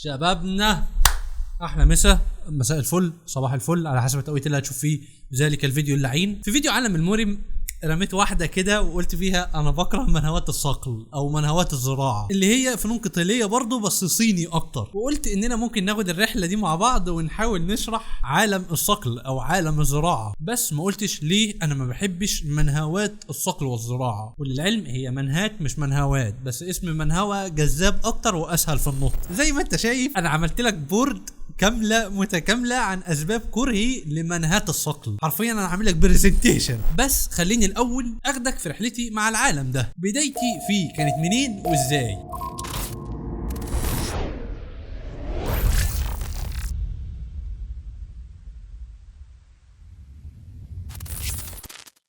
شبابنا، احلى مسا، مساء الفل، صباح الفل، على حسب التوقيت اللي هتشوف فيه ذلك الفيديو اللعين. في فيديو عالم الموريم رميت واحدة كده وقلت فيها انا بكره منهوات الصقل او منهوات الزراعة اللي هي فنون قتالية برضو بس صيني اكتر، وقلت اننا ممكن ناخد الرحلة دي مع بعض ونحاول نشرح عالم الصقل او عالم الزراعة، بس ما قلتش ليه انا ما بحبش منهوات الصقل والزراعة. وللعلم هي منهات مش منهوات، بس اسم منهوة جذاب اكتر واسهل في النطق. زي ما انت شايف انا عملت لك board كاملة متكاملة عن أسباب كرهي لمنهات الصقل، حرفيا أنا عامل لك presentation. بس خليني الأول أخدك في رحلتي مع العالم ده، بدايتي فيه كانت منين وإزاي.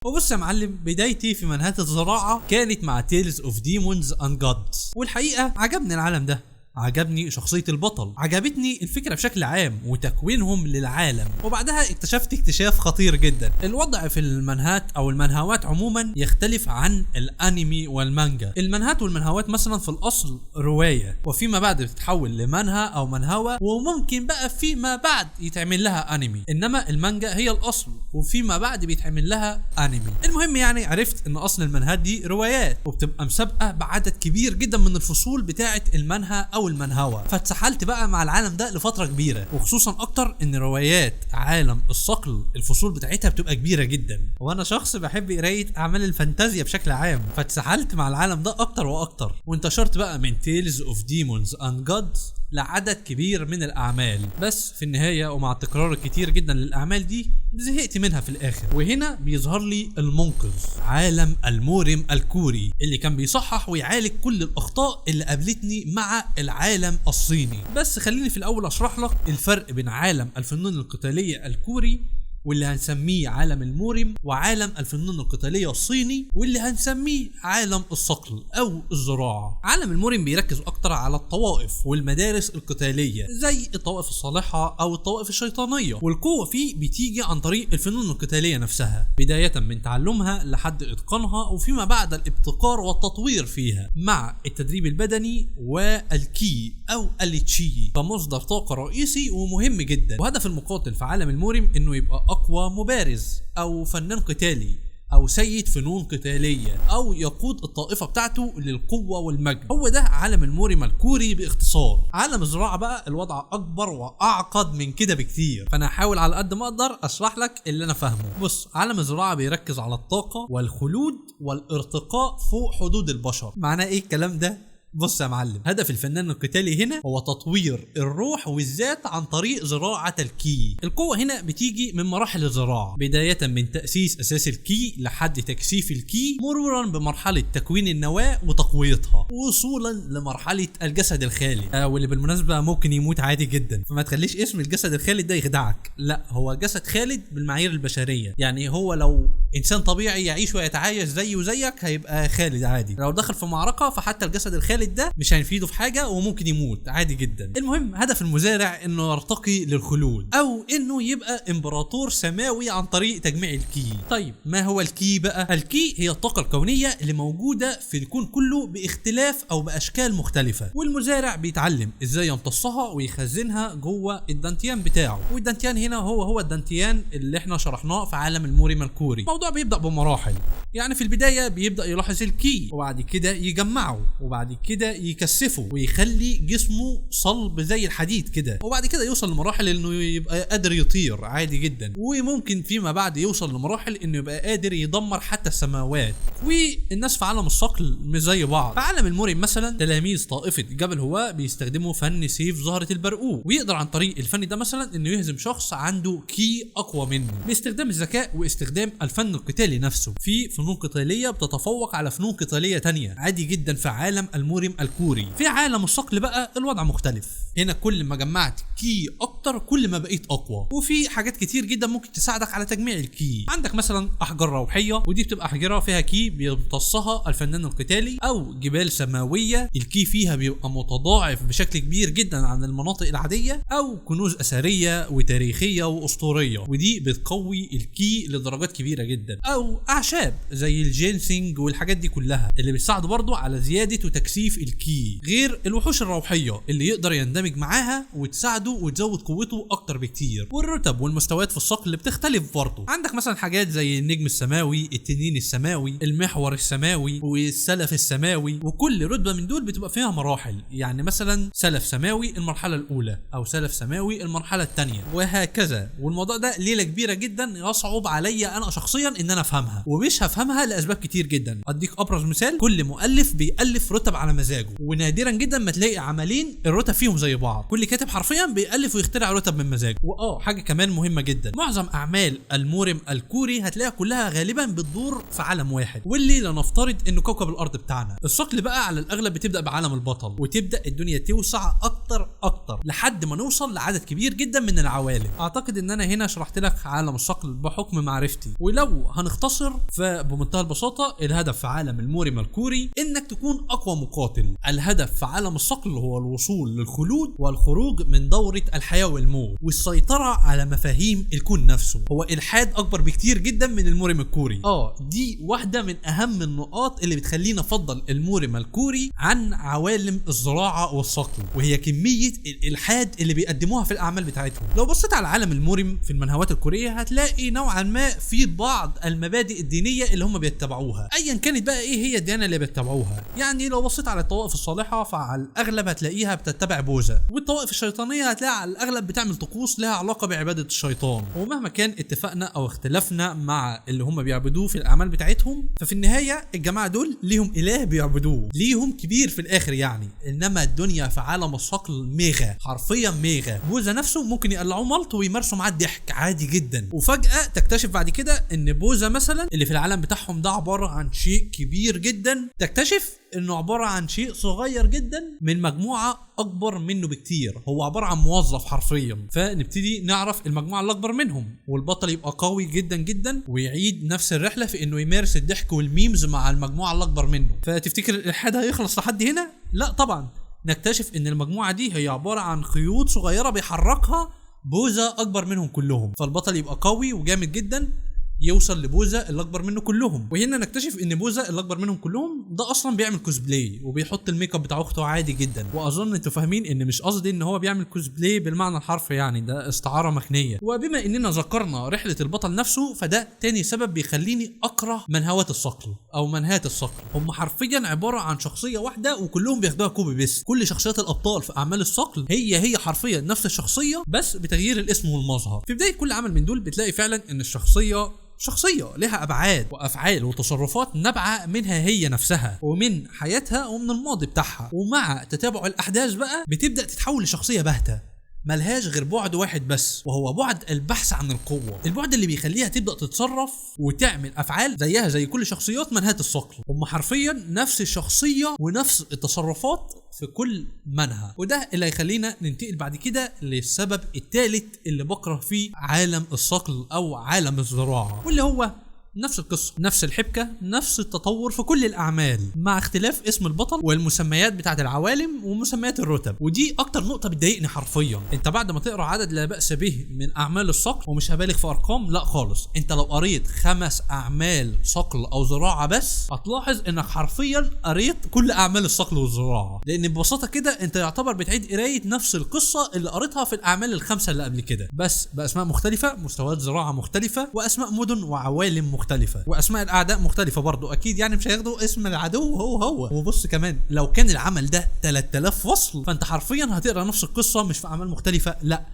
وبص يا معلم، بدايتي في منهات الزراعة كانت مع Tales of Demons and Gods، والحقيقة عجبني العالم ده، عجبني شخصية البطل، عجبتني الفكرة بشكل عام وتكوينهم للعالم. وبعدها اكتشفت اكتشاف خطير جدا، الوضع في المنهات او المنهوات عموما يختلف عن الانمي والمانجا. المنهات والمنهوات مثلا في الاصل رواية، وفيما بعد بتتحول لمنهى او منهوة، وممكن بقى فيما بعد يتعمل لها انمي، انما المانجا هي الاصل وفيما بعد بيتعمل لها انمي. المهم يعني عرفت ان اصل المنهات دي روايات وبتبقى مسابقة بعدد كبير جدا من الفصول بتاعة المنهى او المنهوة، فاتسحلت بقى مع العالم ده لفترة كبيرة، وخصوصا اكتر ان روايات عالم الصقل الفصول بتاعتها بتبقى كبيرة جدا، وانا شخص بحب قراية اعمال الفانتازيا بشكل عام، فاتسحلت مع العالم ده اكتر واكتر، وانتشرت بقى من Tales of Demons and Gods لعدد كبير من الاعمال. بس في النهاية ومع التكرار الكتير جدا للاعمال دي زهقت منها في الاخر، وهنا بيظهر لي المنقذ، عالم المورم الكوري اللي كان بيصحح ويعالج كل الاخطاء اللي قابلتني مع العالم الصيني. بس خليني في الاول اشرح لك الفرق بين عالم الفنون القتالية الكوري واللي هنسميه عالم المورم، وعالم الفنون القتالية الصيني واللي هنسميه عالم الصقل أو الزراعة. عالم المورم بيركز أكتر على الطوائف والمدارس القتالية زي الطوائف الصالحة أو الطوائف الشيطانية، والقوة فيه بتيجي عن طريق الفنون القتالية نفسها، بداية من تعلمها لحد إتقانها، وفيما بعد الابتكار والتطوير فيها مع التدريب البدني والكي أو التشي كمصدر طاقة رئيسي ومهم جدا. وهدف المقاتل في عالم المورم إنه يبقى أقوى مبارز أو فنان قتالي أو سيد فنون قتالية أو يقود الطائفة بتاعته للقوة والمجد. هو ده عالم المورم الكوري باختصار. عالم الزراعة بقى الوضع أكبر وأعقد من كده بكتير، فأنا هحاول على قد ما أقدر أشرح لك اللي أنا فاهمه. بص، عالم الزراعة بيركز على الطاقة والخلود والارتقاء فوق حدود البشر. معناه إيه الكلام ده؟ بص يا معلم، هدف الفنان القتالي هنا هو تطوير الروح والذات عن طريق زراعة الكي. القوة هنا بتيجي من مراحل الزراعة، بداية من تأسيس أساس الكي لحد تكثيف الكي، مرورا بمرحلة تكوين النواة وتقويتها، وصولا لمرحلة الجسد الخالد، واللي بالمناسبة ممكن يموت عادي جدا، فما تخليش اسم الجسد الخالد ده يخدعك، لا هو جسد خالد بالمعايير البشرية، يعني هو لو إنسان طبيعي يعيش ويتعايش زيه وزيك هيبقى خالد عادي، لو دخل في معركة فحتى الجسد الخالد ده مش هيفيده في حاجة وممكن يموت عادي جدا. المهم هدف المزارع انه يرتقي للخلود او انه يبقى امبراطور سماوي عن طريق تجميع الكي. طيب ما هو الكي بقى؟ الكي هي الطاقة الكونية اللي موجودة في الكون كله باختلاف او باشكال مختلفة، والمزارع بيتعلم ازاي يمتصها ويخزنها جوه الدانتيان بتاعه، والدانتيان هنا هو الدانتيان اللي احنا شرحناه في عالم المورم الكوري. الموضوع بيبدا بمراحل، يعني في البداية بيبدا يلاحظ الكي وبعد كده يجمعه وبعد كده يكثفه ويخلي جسمه صلب زي الحديد كده، وبعد كده يوصل لمراحل انه يبقى قادر يطير عادي جدا، وممكن فيما بعد يوصل لمراحل انه يبقى قادر يدمر حتى السماوات. والناس في عالم الصقل مش زي بعض. في عالم المورم مثلا تلاميذ طائفة جبل هواء بيستخدموا فن سيف زهرة البرقوق، ويقدر عن طريق الفن ده مثلا انه يهزم شخص عنده كي اقوى منه باستخدام الذكاء واستخدام الفن القتالي نفسه. في فنون قتالية بتتفوق على فنون قتالية تانية عادي جدا في عالم المورم الكوري. في عالم الصقل بقى الوضع مختلف، هنا كل ما جمعت كي اكتر اكتر كل ما بقيت اقوى. وفي حاجات كتير جدا ممكن تساعدك على تجميع الكي. عندك مثلا احجار روحية، ودي بتبقى احجاره فيها كي بيمتصها الفنان القتالي، او جبال سماوية الكي فيها بيبقى متضاعف بشكل كبير جدا عن المناطق العادية، او كنوز اثرية وتاريخية واسطوريه، ودي بتقوي الكي لدرجات كبيرة جدا، او اعشاب زي الجينسينج والحاجات دي كلها اللي بتساعده برضو على زيادة وتكثيف الكي، غير الوحوش الروحية اللي يقدر يندمج معاها وتساعده وتزود قوته اكتر بكتير. والرتب والمستويات في الصقل بتختلف برضه. عندك مثلا حاجات زي النجم السماوي، التنين السماوي، المحور السماوي، والسلف السماوي، وكل رتبه من دول بتبقى فيها مراحل، يعني مثلا سلف سماوي المرحلة الاولى، او سلف سماوي المرحلة الثانية، وهكذا. والموضوع ده ليلة كبيرة جدا يصعب عليا انا شخصيا ان انا افهمها، ومش هفهمها لاسباب كتير جدا. اديك ابرز مثال، كل مؤلف بيالف رتب على مزاجه، ونادرا جدا ما تلاقي عملين الرتب فيهم زي بعض. كل كاتب حرفيا بيالف ويخترع رتب من مزاجه. حاجة كمان مهمة جدا، معظم اعمال المورم الكوري هتلاقيها كلها غالبا بتدور في عالم واحد، واللي لنفترض انه كوكب الارض بتاعنا. الصقل بقى على الاغلب بتبدا بعالم البطل، وتبدا الدنيا توسع اكتر اكتر لحد ما نوصل لعدد كبير جدا من العوالم. اعتقد ان انا هنا شرحت لك عالم الصقل بحكم معرفتي، ولو هنختصر فبمنتهى البساطة الهدف في عالم المورم الكوري انك تكون اقوى مقاتل. الهدف في عالم الصقل هو الوصول للخلود والخروج من دوره الحياة والموت، والسيطرة على مفاهيم الكون نفسه. هو الحاد اكبر بكتير جدا من المورم الكوري. دي واحدة من اهم النقاط اللي بتخلينا افضل المورم الكوري عن عوالم الزراعة والصقل، وهي كمية الالحاد اللي بيقدموها في الاعمال بتاعتهم. لو بصيت على عالم المورم في المنهوات الكورية هتلاقي نوعا ما في بعض المبادئ الدينية اللي هم بيتبعوها، ايا كانت بقى ايه هي الديانة اللي بيتبعوها. يعني لو بصيت على الطوائف الصالحة فعلى الاغلب هتلاقيها بتتبع بوذا، والطوائف الشيطانية هتلاقي على الاغلب بتعمل طقوس لها علاقة بعباده الشيطان. ومهما كان اتفقنا او اختلفنا مع اللي هم بيعبدوه في الاعمال بتاعتهم، ففي النهاية الجماعة دول ليهم اله بيعبدوه، ليهم كبير في الاخر يعني. انما الدنيا في عالم الصقل ميغا، حرفيا ميغا. بوذا نفسه ممكن يقلعوه ملط ويمارسوا معاه الضحك عادي جدا، وفجاة تكتشف بعد كده ان بوذا مثلا اللي في العالم بتاعهم ده عبارة عن شيء كبير جدا، تكتشف انه عبارة عن شيء صغير جدا من مجموعة اكبر منه بكتير، هو عبارة عن موظف حرفيا. فنبتدي نعرف المجموعة الاكبر منهم، والبطل يبقى قوي جدا جدا ويعيد نفس الرحلة في انه يمارس الضحك وال memes مع المجموعة الاكبر منه. فتفتكر الالحاد هيخلص لحد هنا؟ لا طبعا. نكتشف ان المجموعة دي هي عبارة عن خيوط صغيرة بيحركها بوذا اكبر منهم كلهم، فالبطل يبقى قوي وجامد جدا يوصل لبوذا اللي اكبر منه كلهم. وهنا نكتشف ان بوذا اللي اكبر منهم كلهم ده اصلا بيعمل كوسبلاي وبيحط ال make up بتاع اخته عادي جدا. واظن انتوا فاهمين ان مش قصدي ان هو بيعمل كوسبلاي بالمعنى الحرفي، يعني ده استعارة مكنيه. وبما اننا ذكرنا رحله البطل نفسه، فده تاني سبب بيخليني اكره منهوات الصقل او منهات الصقل. هم حرفيا عبارة عن شخصية واحدة وكلهم بياخدوها copy paste. كل شخصيات الابطال في اعمال الصقل هي حرفيا نفس الشخصية، بس بتغيير الاسم والمظهر. في بداية كل عمل من دول بتلاقي فعلا ان الشخصية شخصية لها أبعاد وأفعال وتصرفات نابعة منها هي نفسها ومن حياتها ومن الماضي بتاعها، ومع تتابع الأحداث بقى بتبدأ تتحول لشخصية باهتة ملهاش غير بعد واحد بس، وهو بعد البحث عن القوة، البعد اللي بيخليها تبدأ تتصرف وتعمل أفعال زيها زي كل شخصيات منهات الصقل. هم حرفيا نفس الشخصية ونفس التصرفات في كل منهى، وده اللي هيخلينا ننتقل بعد كده للسبب الثالث اللي بكره فيه عالم الصقل أو عالم الزراعة، واللي هو نفس القصة، نفس الحبكة، نفس التطور في كل الأعمال، مع اختلاف اسم البطل والمسميات بتاعت العوالم ومسميات الرتب. ودي أكتر نقطة بتضايقني حرفيا. أنت بعد ما تقرأ عدد لا بأس به من أعمال الصقل، ومش هبالغ في أرقام لا خالص، أنت لو قريت 5 أعمال صقل أو زراعة بس هتلاحظ إنك حرفيا قريت كل أعمال الصقل والزراعة، لأن ببساطة كده أنت يعتبر بتعيد قراية نفس القصة اللي قريتها في الأعمال ال5 اللي قبل كده، بس بأسماء مختلفة، مستويات زراعة مختلفة، وأسماء مدن وعوالم مختلفة، واسماء الاعداء مختلفة برضو اكيد، يعني مش هياخدوا اسم العدو هو هو. وبص كمان، لو كان العمل ده 3000 فصل فانت حرفيا هتقرا نفس القصة مش في اعمال مختلفة، لا،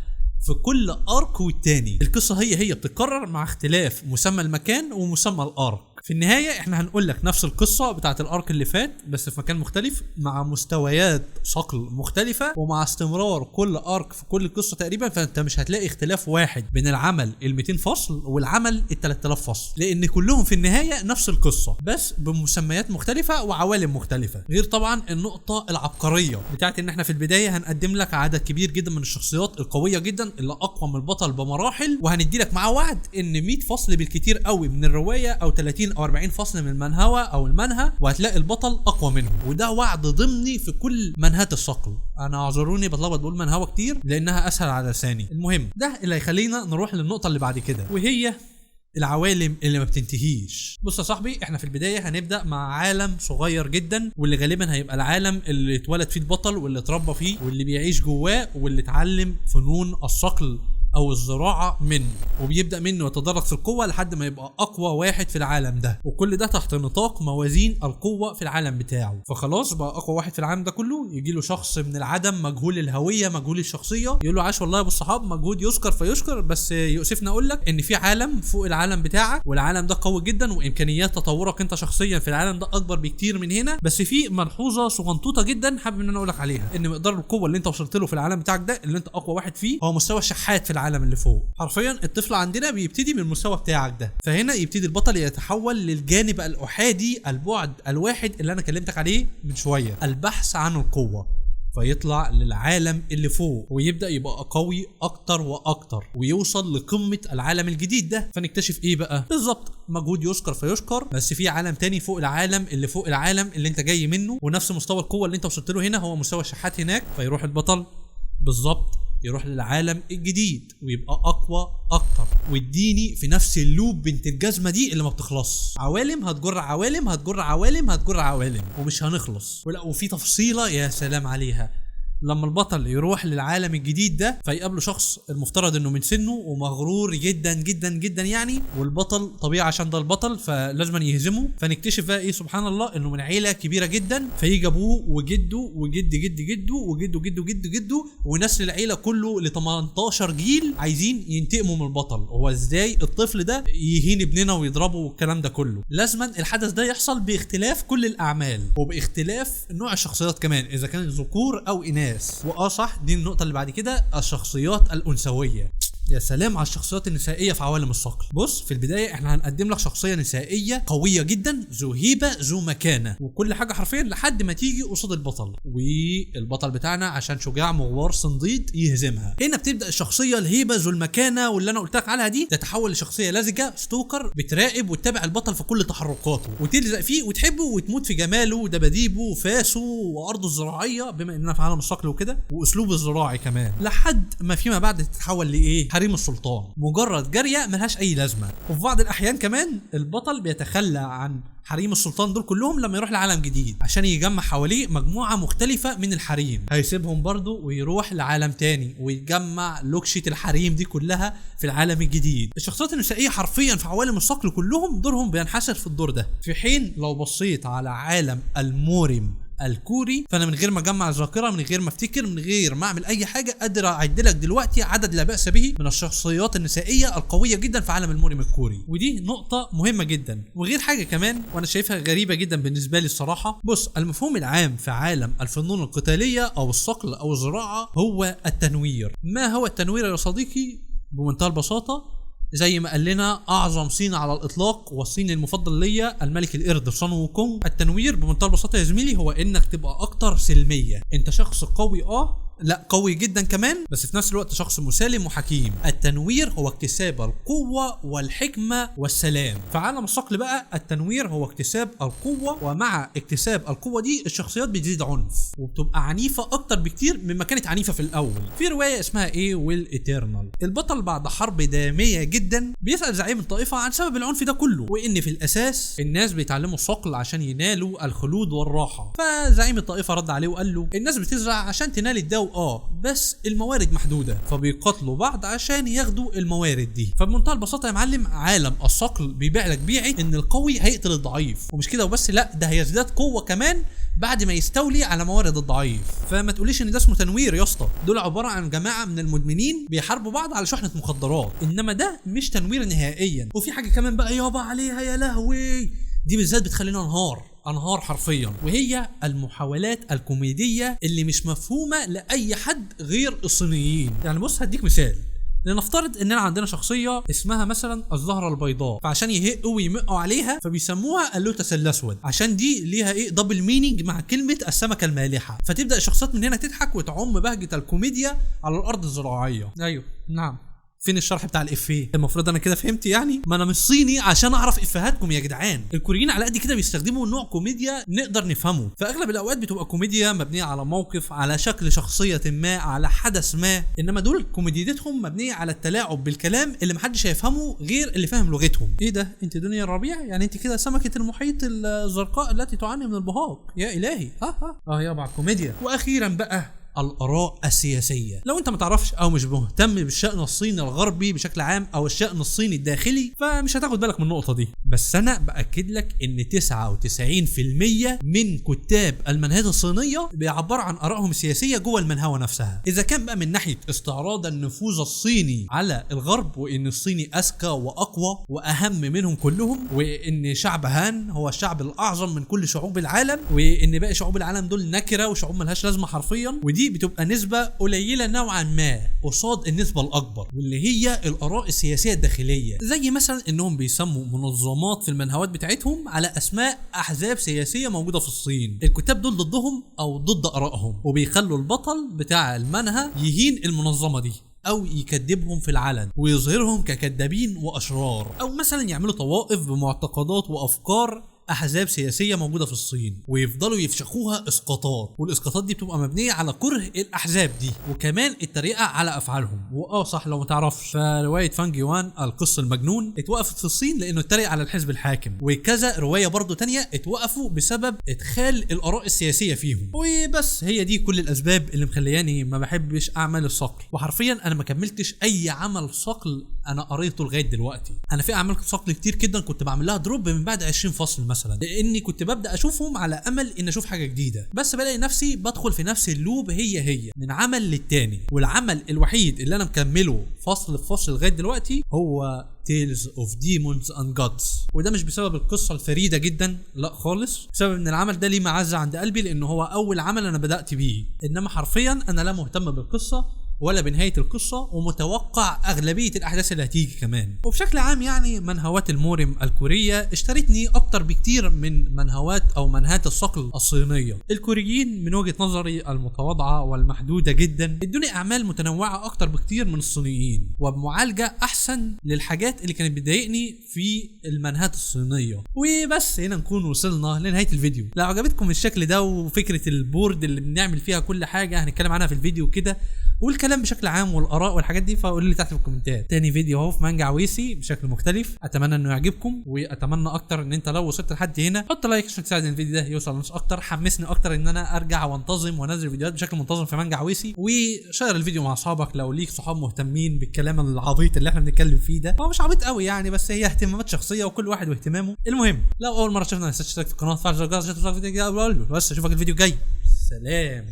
في كل arc والتاني القصة هي بتتكرر مع اختلاف مسمى المكان ومسمى ال arc. في النهاية احنا هنقول لك نفس القصة بتاعت ال arc اللي فات بس في مكان مختلف، مع مستويات صقل مختلفة، ومع استمرار كل arc في كل قصة تقريبا. فانت مش هتلاقي اختلاف واحد بين العمل ال 200 فصل والعمل ال 3000 فصل، لان كلهم في النهاية نفس القصة بس بمسميات مختلفة وعوالم مختلفة. غير طبعا النقطة العبقرية بتاعت ان احنا في البداية هنقدم لك عدد كبير جدا من الشخصيات القوية جدا اللي اقوى من البطل بمراحل، وهندي لك معاه وعد ان 100 فصل بالكتير قوي من الرواية او 30 او 40 فصل من المنهوى او المنهى وهتلاقي البطل اقوى منهم، وده وعد ضمني في كل منهات الصقل. انا اعذروني بتلخبط بقول منهوى كتير لانها اسهل على لساني. المهم ده اللي هيخلينا نروح للنقطة اللي بعد كده، وهي العوالم اللي ما بتنتهيش. بص يا صاحبي، احنا في البداية هنبدا مع عالم صغير جدا، واللي غالبا هيبقى العالم اللي اتولد فيه البطل واللي اتربى فيه واللي بيعيش جواه واللي اتعلم فنون الصقل او الزراعة منه، وبيبدا منه يتدرج في القوة لحد ما يبقى اقوى واحد في العالم ده، وكل ده تحت نطاق موازين القوة في العالم بتاعه. فخلاص بقى اقوى واحد في العالم ده كله. يجي له شخص من العدم مجهول الهوية مجهول الشخصية يقول له عاش والله يا ابو الصحاب، مجهود يذكر فيشكر، بس يؤسفنا اقول لك ان في عالم فوق العالم بتاعك، والعالم ده قوي جدا وامكانيات تطورك انت شخصيا في العالم ده اكبر بكتير من هنا، بس في ملحوظة صغنطوطه جدا حابب ان انا اقول لك عليها، ان مقدار القوة اللي انت وصلت له في العالم بتاعك ده اللي انت اقوى واحد فيه هو مستوى الشحات في العالم اللي فوق. حرفيا الطفل عندنا بيبتدي من المستوى بتاعك ده، فهنا يبتدي البطل يتحول للجانب الاحادي، البعد الواحد اللي انا كلمتك عليه من شوية، البحث عن القوة، فيطلع للعالم اللي فوق ويبدا يبقى قوي اكتر واكتر ويوصل لقمة العالم الجديد ده. فنكتشف ايه بقى بالظبط؟ مجهود يشكر فيشكر، بس في عالم تاني فوق العالم اللي فوق العالم اللي انت جاي منه، ونفس مستوى القوة اللي انت وصلت له هنا هو مستوى الشحات هناك. فيروح البطل بالظبط يروح للعالم الجديد ويبقى اقوى اكتر، ويديني في نفس ال loop بنت الجزمة دي اللي ما بتخلصش، عوالم هتجر عوالم هتجر عوالم هتجر عوالم ومش هنخلص. ولا وفي تفصيله يا سلام عليها، لما البطل يروح للعالم الجديد ده فيقابله شخص المفترض انه من سنة ومغرور جدا جدا جدا يعني، والبطل طبيعي عشان ده البطل فلازم يهزمه. فنكتشف بقى ايه سبحان الله انه من عيله كبيرة جدا، فيجي ابوه وجده وجد جد جده وجده جده جد جده ونسل العيلة كله ل 18 جيل عايزين ينتقموا من البطل. هو ازاي الطفل ده يهين ابننا ويضربه والكلام ده كله؟ لازما الحدث ده يحصل باختلاف كل الاعمال وباختلاف نوع الشخصيات كمان، اذا كانت ذكور او اناث. واه صح، دي النقطة اللي بعد كده، الشخصيات الأنثوية. يا سلام على الشخصيات النسائية في عوالم الصقل. بص في البداية احنا هنقدم لك شخصية نسائية قوية جدا، ذو هيبة ذو مكانة وكل حاجة حرفيا، لحد ما تيجي قصاد البطل، والبطل بتاعنا عشان شجاع مغوار صنديد يهزمها. هنا بتبدأ الشخصية الهيبة ذو المكانة واللي انا قلت لك عليها دي تتحول لشخصية لزجة stalker، بتراقب وتتابع البطل في كل تحركاته وتلزق فيه وتحبه وتموت في جماله ودباديبه وفاسه وارضه الزراعية بما اننا في عالم الصقل وكده، واسلوبه الزراعي كمان، لحد ما فيما بعد تتحول لايه؟ حريم السلطان، مجرد جارية ملهاش اي لازمه. وفي بعض الاحيان كمان البطل بيتخلى عن حريم السلطان دول كلهم لما يروح لعالم جديد عشان يجمع حواليه مجموعة مختلفة من الحريم، هيسيبهم برضو ويروح لعالم تاني ويجمع لوكشة الحريم دي كلها في العالم الجديد. الشخصيات النسائية حرفيا في عوالم الصقل كلهم دورهم بينحسر في الدور ده، في حين لو بصيت على عالم المورم الكوري فانا من غير ما اجمع الذاكرة، من غير ما افتكر، من غير ما اعمل اي حاجة، قادر اعد لك دلوقتي عدد لا باس به من الشخصيات النسائية القوية جدا في عالم المورم الكوري، ودي نقطة مهمة جدا. وغير حاجة كمان وانا شايفها غريبة جدا بالنسبة لي الصراحة، بص المفهوم العام في عالم الفنون القتالية او الصقل او الزراعة هو التنوير. ما هو التنوير يا صديقي؟ بمنتهى البساطة زي ما قال لنا اعظم صين على الاطلاق والصين المفضل ليا الملك القرد صن ووكونج، التنوير بمنتهى البساطة يا زميلي هو انك تبقى اكتر سلمية. انت شخص قوي، لا قوي جدا كمان، بس في نفس الوقت شخص مسالم وحكيم. التنوير هو اكتساب القوة والحكمة والسلام. في عالم الصقل بقى التنوير هو اكتساب القوة، ومع اكتساب القوة دي الشخصيات بتزيد عنف وبتبقى عنيفة اكتر بكتير مما كانت عنيفة في الاول. في رواية اسمها ايه Wheel Eternal، البطل بعد حرب دامية جدا بيسأل زعيم الطائفة عن سبب العنف ده كله، وان في الاساس الناس بيتعلموا الصقل عشان ينالوا الخلود والراحة. فزعيم الطائفة رد عليه وقال له الناس بتزرع عشان تنال الدواء، بس الموارد محدودة، فبيقاتلوا بعض عشان ياخدوا الموارد دي. فبمنتهى البساطة يا معلم عالم الصقل بيبيع لك بيعه ان القوي هيقتل الضعيف، ومش كده وبس، لا ده هيزداد قوة كمان بعد ما يستولي على موارد الضعيف. فما تقوليش ان ده اسمه تنوير يا اسطى، دول عبارة عن جماعة من المدمنين بيحاربوا بعض على شحنه مخدرات، انما ده مش تنوير نهائيا. وفي حاجة كمان بقى يابا عليها يا لهوي، دي بالذات بتخلينا انهار حرفيا، وهي المحاولات الكوميدية اللي مش مفهومه لاي حد غير الصينيين. يعني بص هديك مثال، لنفترض اننا عندنا شخصية اسمها مثلا الزهرة البيضاء، فعشان يهقوا ويمقوا عليها فبيسموها اللوتس الاسود، عشان دي ليها ايه double meaning مع كلمة السمكة المالحه، فتبدا الشخصيات من هنا تضحك وتعم بهجة الكوميديا على الارض الزراعية. ايوه نعم، فين الشرح بتاع الافيه؟ المفروض انا كده فهمت يعني، ما انا مش صيني عشان اعرف افيهاتكم يا جدعان. الكوريين على قد كده بيستخدموا نوع كوميديا نقدر نفهمه، فاغلب الاوقات بتبقى كوميديا مبنية على موقف، على شكل شخصية ما، على حدث ما، انما دول كوميديتهم مبنية على التلاعب بالكلام اللي محدش هيفهمه غير اللي فاهم لغتهم. ايه ده؟ انت دنيا الربيع؟ يعني انت كده سمكة المحيط الزرقاء التي تعاني من البهاق، يا الهي. ها ها يابا الكوميديا. واخيرا بقى الآراء السياسية. لو أنت ما تعرفش أو مش مهتم بالشأن الصيني الغربي بشكل عام أو الشأن الصيني الداخلي فمش هتاخد بالك من النقطة دي، بس أنا بأكد لك إن 99% من كتاب المنهجات الصينية بيعبروا عن آرائهم السياسية جوه المنهوة نفسها، إذا كان بقى من ناحية استعراض النفوذ الصيني على الغرب وإن الصيني أذكى وأقوى وأهم منهم كلهم، وإن شعب هان هو الشعب الأعظم من كل شعوب العالم، وإن باقي شعوب العالم دول نكرة وشعوب ملهاش لازمة حرفيا، ودي بتبقى نسبة قليلة نوعا ما قصاد النسبة الأكبر واللي هي الآراء السياسية الداخلية، زي مثلا إنهم بيسموا منظمات في المنهوات بتاعتهم على أسماء أحزاب سياسية موجودة في الصين، الكتاب دول ضدهم أو ضد آرائهم، وبيخلوا البطل بتاع المنهى يهين المنظمة دي أو يكذبهم في العلن ويظهرهم ككذابين وأشرار، أو مثلا يعملوا طوائف بمعتقدات وأفكار احزاب سياسية موجودة في الصين ويفضلوا يفشخوها اسقاطات، والاسقاطات دي بتبقى مبنية على كره الاحزاب دي وكمان التريقه على افعالهم. واه صح، لو ما تعرفش فروايه فانج يوان القس المجنون اتوقفت في الصين لانه اتريق على الحزب الحاكم، وكذا رواية برضو تانية اتوقفوا بسبب ادخال الاراء السياسية فيهم. وبس هي دي كل الاسباب اللي مخلياني ما بحبش اعمال الصقل، وحرفيا انا ما كملتش اي عمل صقل انا قريته لغاية دلوقتي. انا في اعمال صقل كتير جدا كنت بعمل لها drop من بعد 20 فصل مثلا، لاني كنت ببدا اشوفهم على امل ان اشوف حاجة جديدة، بس بلاقي نفسي بدخل في نفس ال loop هي من عمل للتاني. والعمل الوحيد اللي انا مكملة فصل في فصل لغاية دلوقتي هو Tales of Demons and Gods، وده مش بسبب القصة الفريدة جدا، لا خالص، بسبب ان العمل ده ليه معزة عند قلبي لانه هو اول عمل انا بدات بيه، انما حرفيا انا لا مهتم بالقصة ولا بنهاية القصة، ومتوقع اغلبية الاحداث اللي هتيجي كمان. وبشكل عام يعني منهوات المورم الكورية اشترتني اكتر بكتير من منهوات او منهات الصقل الصينية. الكوريين من وجهه نظري المتواضعة والمحدوده جدا ادوني اعمال متنوعة اكتر بكتير من الصينيين، وبمعالجه احسن للحاجات اللي كانت بتضايقني في المنهات الصينية. وبس هنا نكون وصلنا لنهاية الفيديو. لو عجبتكم الشكل ده وفكره ال board اللي بنعمل فيها كل حاجة هنتكلم عنها في الفيديو كده والكلام بشكل عام والاراء والحاجات دي، فقولوا لي تحت في الكومنتات. تاني فيديو اهو في مانجا عويسي بشكل مختلف، اتمنى انه يعجبكم، واتمنى اكتر ان انت لو وصلت لحد هنا حط like عشان تساعد الفيديو ده يوصل لناس اكتر، حمسني اكتر ان انا ارجع وانتظم وانزل فيديوهات بشكل منتظم في مانجا عويسي، و share الفيديو مع اصحابك لو ليك صحاب مهتمين بالكلام العبيط اللي احنا بنتكلم فيه ده. هو مش عبيط قوي يعني، بس هي اهتمامات شخصية وكل واحد واهتمامه. المهم لو اول مرة شفنا ما تنساش تشترك في القناة وتفعل زر الجرس عشان توصلك الفيديو الجاي. بس اشوفك الفيديو الجاي، سلام.